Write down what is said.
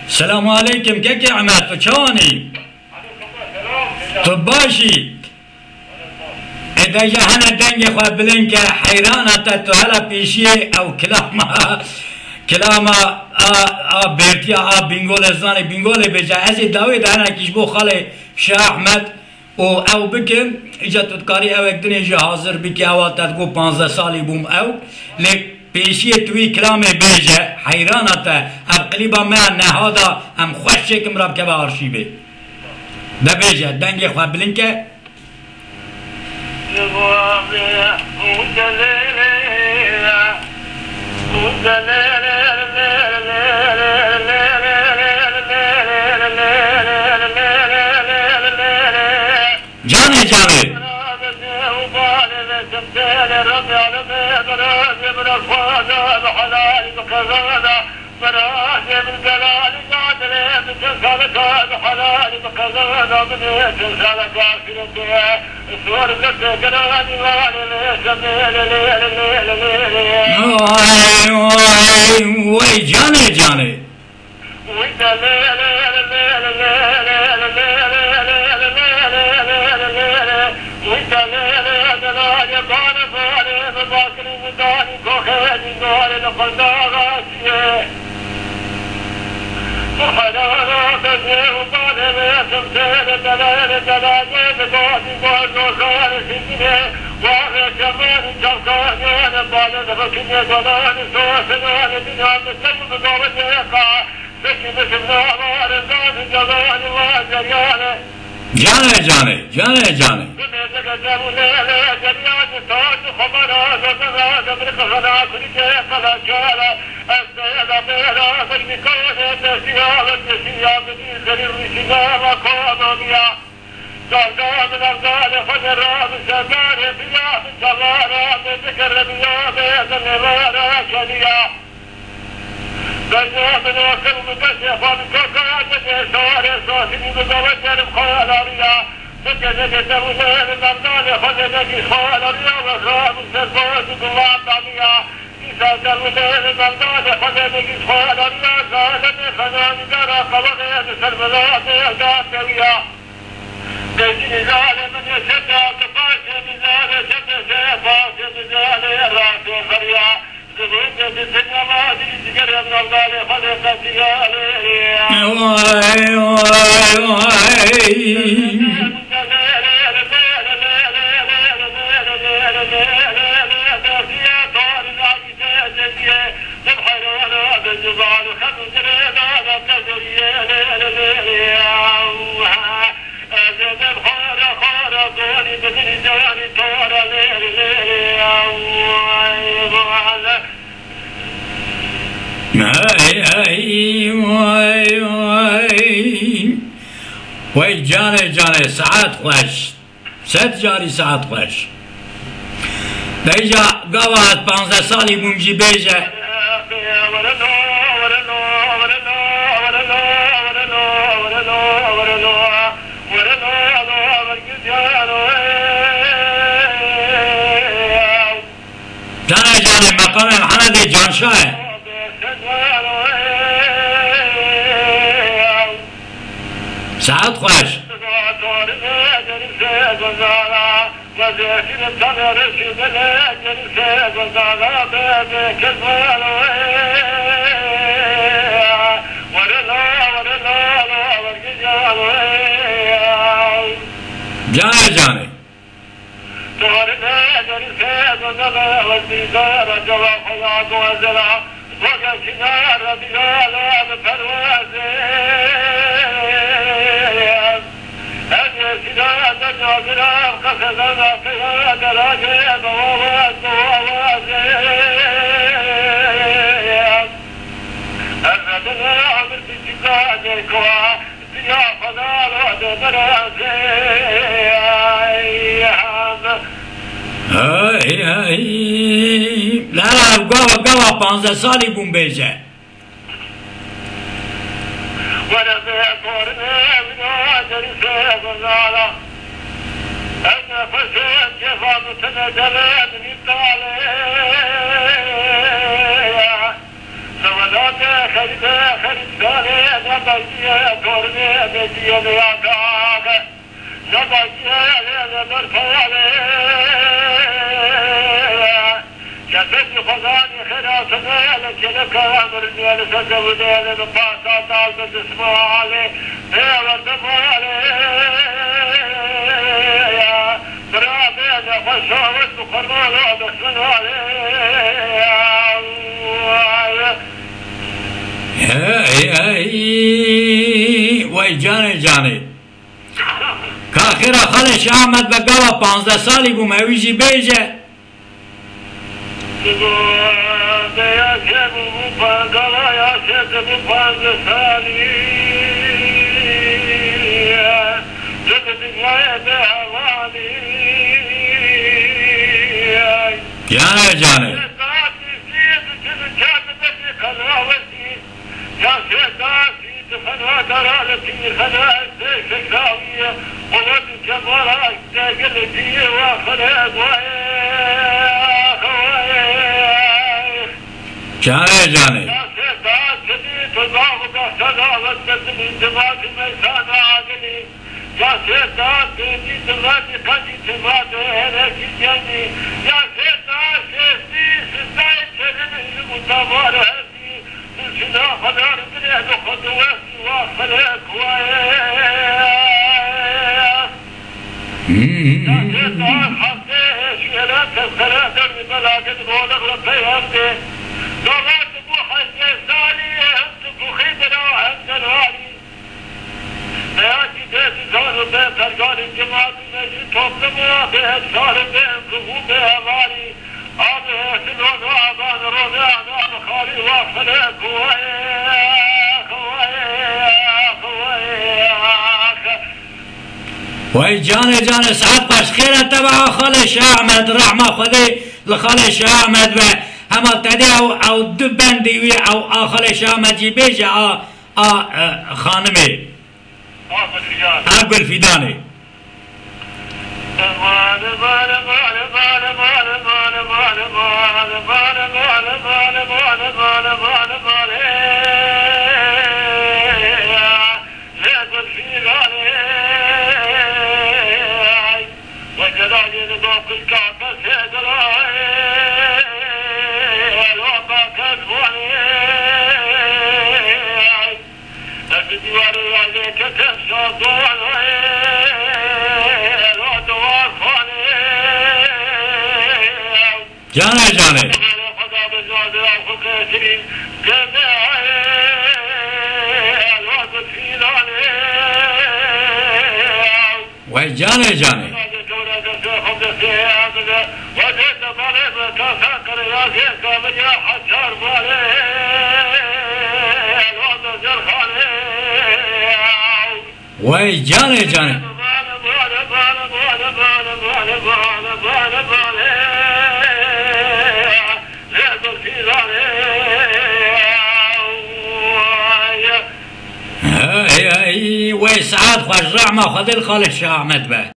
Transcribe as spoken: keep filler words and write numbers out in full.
Selamu aleykum kekê Emer, tu çawanî? Tu baş î? Ê de ji hene dengê xwe bilind ke, heyrana te tu hela pêşiyê ew kilama, kilama a, a bêrtiya a Bîngolê, zanê Bîngolê bêje. Ez ê dawê de hinekî ji bo xalê Şah Ehmed û ew bikim, îca tu dikarî ewek dinê jî hazir bikî, ewa te digot panzdeh salî bûm ew. Lê pêşiyê tu wî kilamê bêje, heyrana te, ev klîba me ya neha da, em xweş çêkim ra bikeve arşîvê. De bêje, dengê xwe bilind ke. Canê canê. Vay, vay, vay, canê canê. Canê canê, canê canê. Vay, vay, vay. Hey, hey, vay, vay. Wey canê canê, saet xweş. Sed carî saet xweş. Bêje gava ez panzdeh salî bûm jî bêje. Canê canê, meqamê Mihemedê Canşa ye. Saet xweş. Canê canê. Hey, hey. La, la, gava, gava panzdeh salî bûm bêje. Hey, hey, wey canê canê. Ka xêra xalê Şah Ahmed be gava panzdeh salî bûm, ewî jî bêje. Canê canê. Canê canê. Beyazî dê dizan û bê perganê cemaatî mecî toplum û bê hevşar û bê enqizû bê hevalî. Abi hêtin û nadan rûne anan xalî wa felek wayek, wayek, wayek. Wey canê canê, saet xweş xêre te be a xalê Şah Ahmed, rehma Xwedê li xalê Şah Ahmed be. Hema te dê ew, ew du bendî wî ew a xalê Şah Ahmed jî bêje a, a, e, xanimê. A Gulfidanê. Canê canê. Wey canê canê. Wey canê canê. Hey, hey, wey saet xweş, rehma Xwedê li xalê Şah Ahmed be.